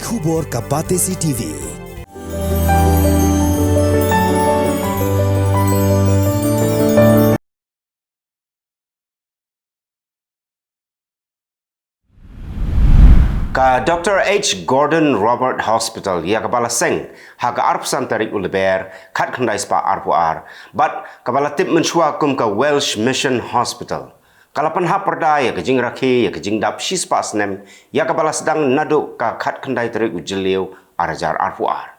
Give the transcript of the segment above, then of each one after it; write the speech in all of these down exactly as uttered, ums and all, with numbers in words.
Khubor ka Batesi T V. Ka Doctor H Gordon Roberts Hospital ïa kaba la seng ha ka arphew san tarik u Lber khatkhyndai spah arphew ar, bad kaba la tip mynshuwa kum ka Welsh Mission Hospital, ka la pynhap pyrda ïa ka jingrakhe ïa ka jingdap shispah snem ïa kaba la sdang naduh ka khatkhyndai tarik u Jylliew arhajar arphew ar.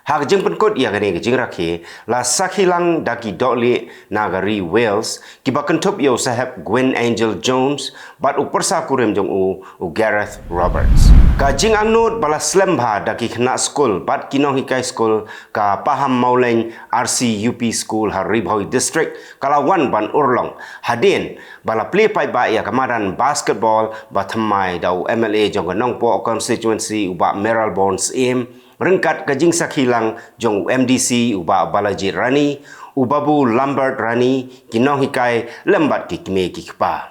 Ha ka jingpynkut ïa kane ka jingrakhe, la sakhi lang da ki dohlieh na ka ri Wales, kiba kynthup ïa u Saheb Gwyn Angel Jones bad u pyrsa kurim jong u, u Gareth Roberts. Ka jingangnud ba la slem bha da ki khynnah skul bad ki nonghikai skul ka Paham Mawlein R C U P School ha Ri Bhoi District ka la wan ban urlong, hadien ba la plie paidbah ïa ka madan basketball ba thymmai da u M L A jong ka Nongpoh Constituency, u Bah Mayralborn Syiem, ryngkat ka jingsakhi lang jong u M D C u Bah Balajied Rani, u Babu Lambert Rani, ki nonghikai lem bad ki kmie ki kpa.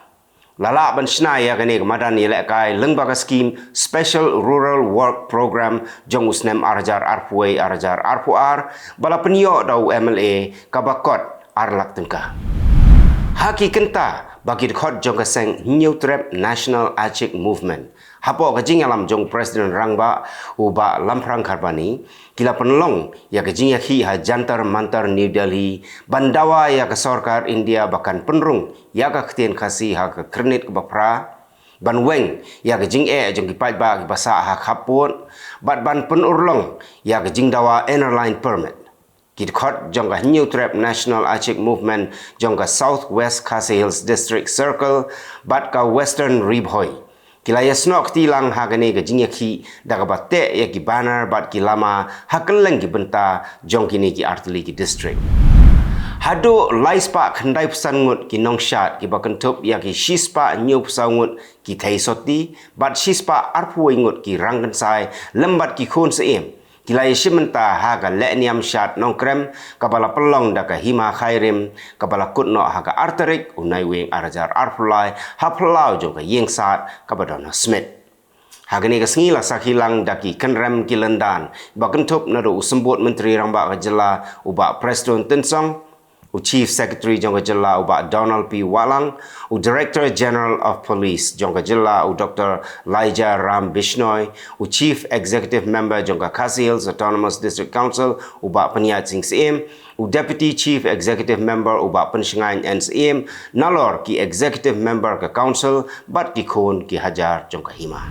La lah ban shna ïa kane ka madan ïalehkai lyngba ka skhim Special Rural Work Programme jong u snem arhajar arphew wei arhajar arphew ar, ba la pynïoh da u M L A kaba kot ar lak tyngka. Ha ki kynta ba ki dkhot jong ka seng Hynñiewtrep National Achik Movement, hapoh ka jingïalam jong u President Rangbah u Bah Lamphrang Kharbani, ki la pynlong ïa ka jingïakhih ha Jantar Mantar New Delhi ban dawa ïa ka sorkar India ba kan pynrung ïa ka ktien Khasi ha ka khyrnit kaba phra, ban weng ïa ka jingeh jong ki paidbah kiba sah ha khappud, bad ban pynurlong ïa ka jingdawa Inner Line Permit. Ki dkhot jong ka Hynñiewtrep National Achik Movement jong ka South West Khasi Hills District Circle bad ka Western Ri Bhoi, ki la ïasnoh kti lang ha kane ka jingïakhih da kaba teh ïa ki banner bad ki lama ha kylleng ki bynta jong kine ki artylli ki district. Haduh lai spah khyndai phew san ngut ki nongshad kiba kynthup ïa ki shispah hynñiew phew saw ngut ki thei sotti bad shispah arphew wei ngut ki rangkynsai lem bad ki khun syiem, ki la ïashim bynta ha ka lehniam shad Nongkrem kaba la pynlong da ka Hima Khyrim, kaba la kut noh ha ka ar tarik u Naiwieng arhajar arphew lai ha phyllaw jong ka ïing shad kaba don ha Smit. Ha kane ka sngi la sakhi lang da ki kynrem ki lyndan ba kynthup naduh u Symbud Myntri Rangbah ka Jylla u Bah Prestone Tynsong, u Chief Secretary jong ka Jylla u Bah Donald P Wahlang, u Director General of Police jong ka Jylla u Doctor Laija Ram Bishnoi, u Chief Executive Member jong ka Khasi Hills Autonomous District Council u Bah Pynïaid Sing Syiem, u Deputy Chief Executive Member u Bah Pynshngaiñ N Syiem, nalor ki Executive Member ka Council bad ki khun ki hajar jong ka Hima.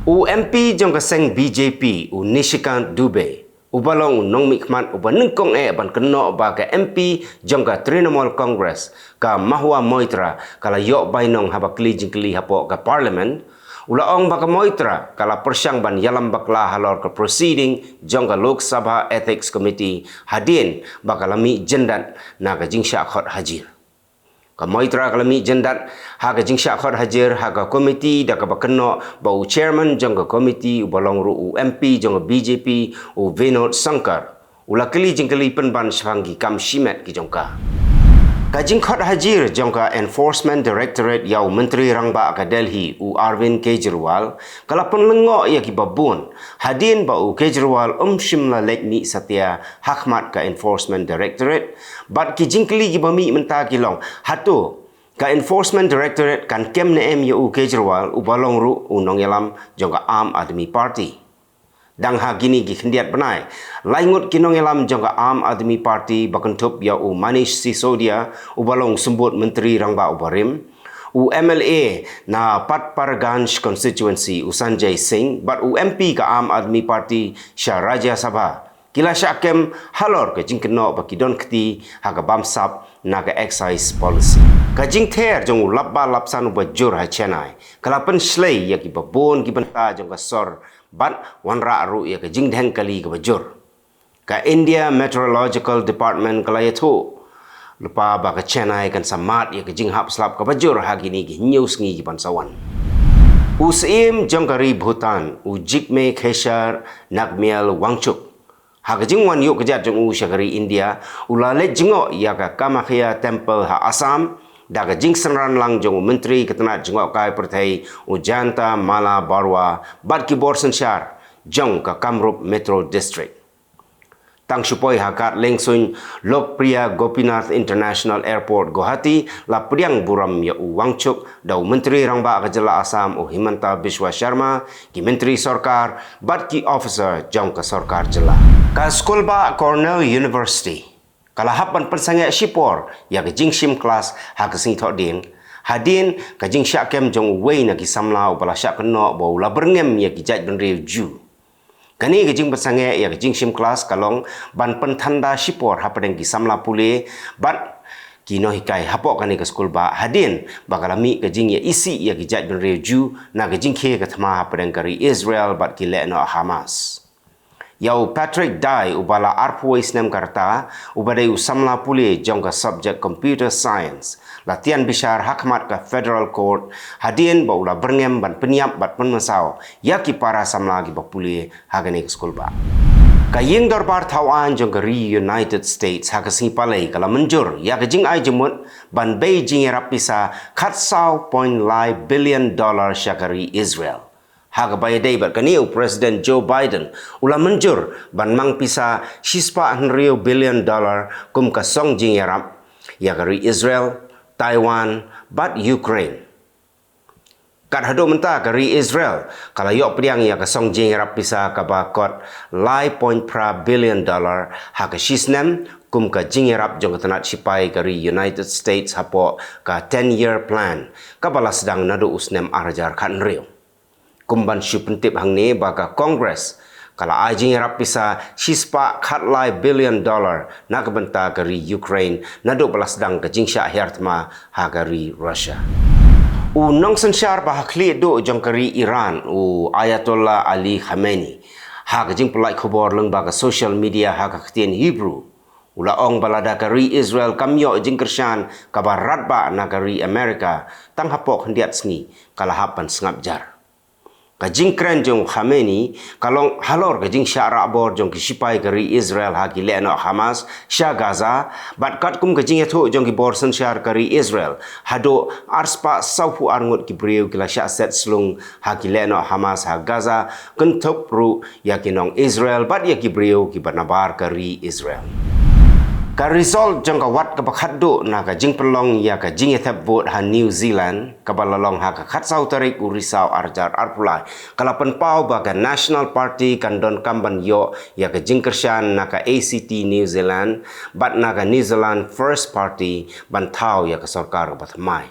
U M P jong ka seng B J P u Nishikant Dubey, uba long u nongmihkhmat uba nyngkong eh ban kynnoh ba ka M P jong ka Trinamool Congress, ka Mahua Moitra, ka la ïoh bainong haba kylli jingkylli hapoh ka Parliament, u la ong ba ka Moitra ka la pyrshang ban ïalam bakla halor ka proceeding jong ka Lok Sabha Ethics Committee hadien ba ka la mih jyndat na ka jingshah khot hajir. Ka Moitra ka la mih jyndat ha ka jingshah khot hajir ha ka komiti da kaba kynnoh ba u chairman jong ka komiti uba long ruh u M P jong ka B J P u Vinod Shankar, u la kylli jingkylli pynban shaphang ki kam shimet ki jong ka. Ka jingkhot hajir jong ka Enforcement Directorate ïa u Myntri Rangbah ka Delhi u Arvind Kejriwal ka la pynlyngngoh ïa kiba bun, hadien ba u Kejriwal um shym la leit mih satia ha khmat ka Enforcement Directorate, bad ki jingkylli kiba mih mynta ki long, hato ka Enforcement Directorate kan kem ne em ïa u Kejriwal uba long ruh u nongïalam jong ka Aam Aadmi Party? Dang ha kine ki khyndiat bnai, lai ngut ki nongïalam jong ka Aam Aadmi Party ba kynthup ïa u Manish Sisodia uba long Symbud Myntri Rangbah uba rim, u M L A na Patparganj Constituency u Sanjay Singh bad u M P ka Aam Aadmi Party sha Rajya Sabha, ki la shah kem halor ka jingkynnoh ba ki don kti ha ka bamsap na ka Excise Policy. Ka jingther jong u lapbah lapsan uba jur ha Chennai ka la pynshlei ïa kiba bun ki bynta jong ka sor bad wanrah ruh ïa ka jingdheng kali kaba jur. Ka India Meteorological Department ka la ïathuh lypa ba ka Chennai kan sa mad ïa ka jinghap slap kaba jur ha kine ki hynñiew sngi ki ban sa wan. U Syiem jong ka ri Bhutan u Jigme Khesar Namgyel Wangchuk, ha ka jingwan ïuh kjat jong u sha ka ri India, u la leit jngoh ïa ka Kamakhya Temple ha Assam, da ka jingsynran lang jong u Myntri ka tnat jngohkai pyrthei u Jayanta Malla Barua bad ki bor synshar jong ka Kamrup Metro District. Tang shu poi ha ka liengsuiñ Lokpriya Gopinath International Airport Guwahati la pdiang burom ïa u Wangchuk da u Myntri Rangbah ka jylla Assam u Himanta Biswa Sharma, ki Myntri Sorkar bad ki officer jong ka sorkar jylla. Ka skulbah Cornell University ka la hap ban pynsangeh shipor ïa ka jingshim klas ha ka sngi Thohdieng hadien ka jingshah kem jong uwei na ki samla uba la shah kynnoh ba u la byrngem ïa ki jaitbynriew Jew. Kane ka jingpynsangeh ïa ka jingshim klas ka long ban pynthanda shipor hapdeng ki samla pule bad ki nonghikai hapoh kane ka skulbah hadien ba ka la mih ka jingïaisih ïa ki jaitbynriew Jew na ka jingkhie ka thma hapdeng ka ri Israel bad ki lehnoh Hamas. Ïa u Patrick Dai uba la arphew snem ka rta, uba dei u samla pule jong ka subject Computer Science, la tian bishar ha khmat ka Federal Court hadien ba u la byrngem ban pynïap bad pynmynsaw ïa ki para samla kiba pule ha kane ka skulbah. Ka ïing dorbar thawaiñ jong ka ri United States ha ka sngi Palei ka la mynjur ïa ka jingai jingmut ban bei jingïarap pisa khatsaw point lai billion dollar sha ka ri Israel. Ha kaba ïadei bad kane u President Joe Biden u la mynjur ban mang pisa shispah hynriew billion dollar kum ka song jingïarap ïa ka ri Israel, Taiwan bad Ukraine. Kat haduh mynta ka ri Israel ka la ïoh pdiang ïa ka song jingïarap pisa kaba kot lai point phra billion dollar ha ka shisnem kum ka jingïarap jong ka tnat shipai ka ri United States hapoh ka ten year plan kaba la sdang naduh u snem ar hajar khathynriew. Kum ban shu pyntip hangne ba ka Congress ka la ai jingïarap pisa shispah khatlai billion dollar na ka bynta ka ri Ukraine naduh ba la sdang ka jingshah hiar thma ha ka ri Russia. U nongsynshar ba ha khlieh duh jong ka ri Iran u Ayatollah Ali Khamenei ha ka jingpynlait khubor lyngba ka social media ha ka ktien Hebrew u la ong ba lada ka ri Israel kam ïoh jingkyrshan kaba radbah na ka ri America tang hapoh khyndiat sngi ka la hap ban sngap jar. Ka jingkren jong u Khamenei ka long halor ka jingshah rahbor jong ki shipai ka ri Israel ha ki lehnoh Hamas sha Gaza bad katkum ka jingïathuh jong ki bor synshar ka ri Israel haduh arspah sawphew arngut ki briew ki la shah set slung ha ki lehnoh Hamas ha Gaza, kynthup ruh ïa ki nong Israel bad ïa ki briew kiba nabar ka ri Israel. Ka result jong ka wat kaba khatduh na ka jingpynlong ïa ka jingïathep vote ha New Zealand kaba la long ha ka khatsaw tarik u Risaw ar hajar arphew lai ka la pynpaw ba ka National Party kan donkam ban ïoh ïa ka jingkyrshan na ka A C T New Zealand bad na ka New Zealand First Party ban thaw ïa ka sorkar kaba thymmai.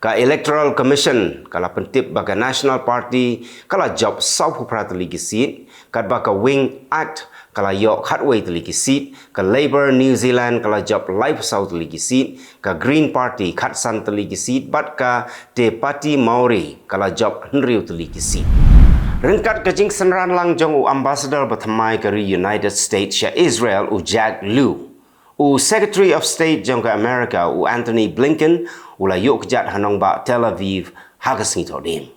Ka Electoral Commission ka la pyntip ba ka National Party ka la jop sawphew phra tylli ki seat, katba ka Wing Act ka la ïoh khatwei tylli ki seat, ka Labor New Zealand ka la jop laiphew saw tylli ki seat, ka Green Party khatsan tylli ki seat bad ka Te Pāti Māori ka la jop hynriew tylli ki seat. Ryngkat ka jingsynran lang jong u Ambassador ba thymmai ka ri United States sha Israel u Jack Lew, u Secretary of State jong ka America u Antony Blinken u la ïuh kjat ha nongbah Tel Aviv ha ka sngi Thohdieng.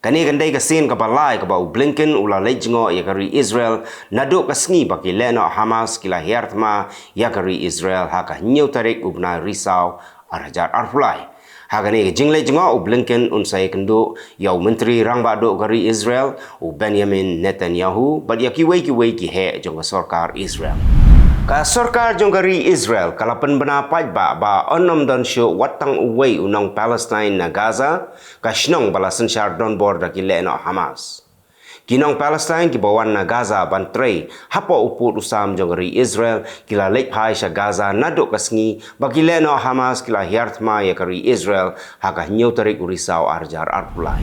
Kane kan dei ka sien kaba lai kaba u Blinken u la leit jngoh ïa ka ri Israel naduh ka sngi ba ki lehnoh Hamas ki la hiar thma ïa ka ri Israel ha ka hynñiew tarik u bnai Risaw ar hajar arphew lai. Ha kane ka jingleit jngoh u Blinken un sa ïakynduh ïa u Myntri Rangbah Duh ka ri Israel u Benjamin Netanyahu bad ïa kiwei kiwei ki heh jong ka sorkar Israel. Ka sorkar jong ka ri Israel ka la pynbna paidbah ba yn ym don shuh wat tang uwei u nong Palestine na Gaza, ka shnong ba la synshar donbor da ki lehnoh Hamas. Ki nong Palestine kiba wan na Gaza ban trei hapoh u pud u sam jong ka ri Israel ki la leit phai sha Gaza naduh ka sngi ba ki lehnoh Hamas ki la hiar thma ïa ka ri Israel ha ka hynñiew tarik u Risaw ar hajar arphew lai.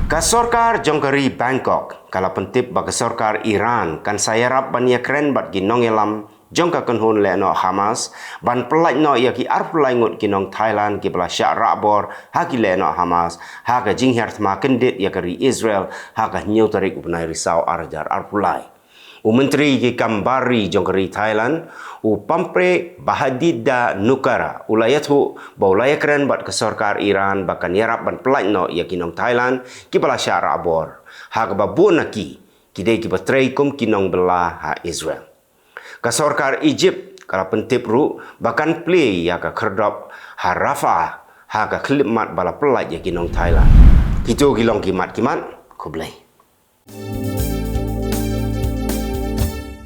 Ka sorkar jong ka ri Bangkok ka la pyntip ba ka sorkar Iran kan sa ïarap ban ïakren bad ki nongïalam jong ka kynhun lehnoh Hamas ban pyllait noh ïa ki arphew lai ngut ki nong Thailand kiba la shah rahbor ha ki lehnoh Hamas ha ka jinghiar thma kyndit ïa ka ri Israel ha ka hynñiew tarik u bnai Risaw ar hajar arphew lai. U Myntri ki kam bar ri jong ka ri Thailand u Parnpree Bahdindanukhara u la ïathuh ba u la ïakren bad ka sorkar Iran ba kan ïarap ban pyllait noh ïa ki nong Thailand kiba la shah rahbor, ha kaba bun na ki ki dei kiba trei kum ki nongbylla ha Israel. Ka sorkar Egypt ka la pyntip ruh ba kan plie ïa ka khyrdop ha Rafah ha ka khyllipmat ba la pyllait ïa ki nong Thailand. Kito ki long ki mat ki mat. Khublei.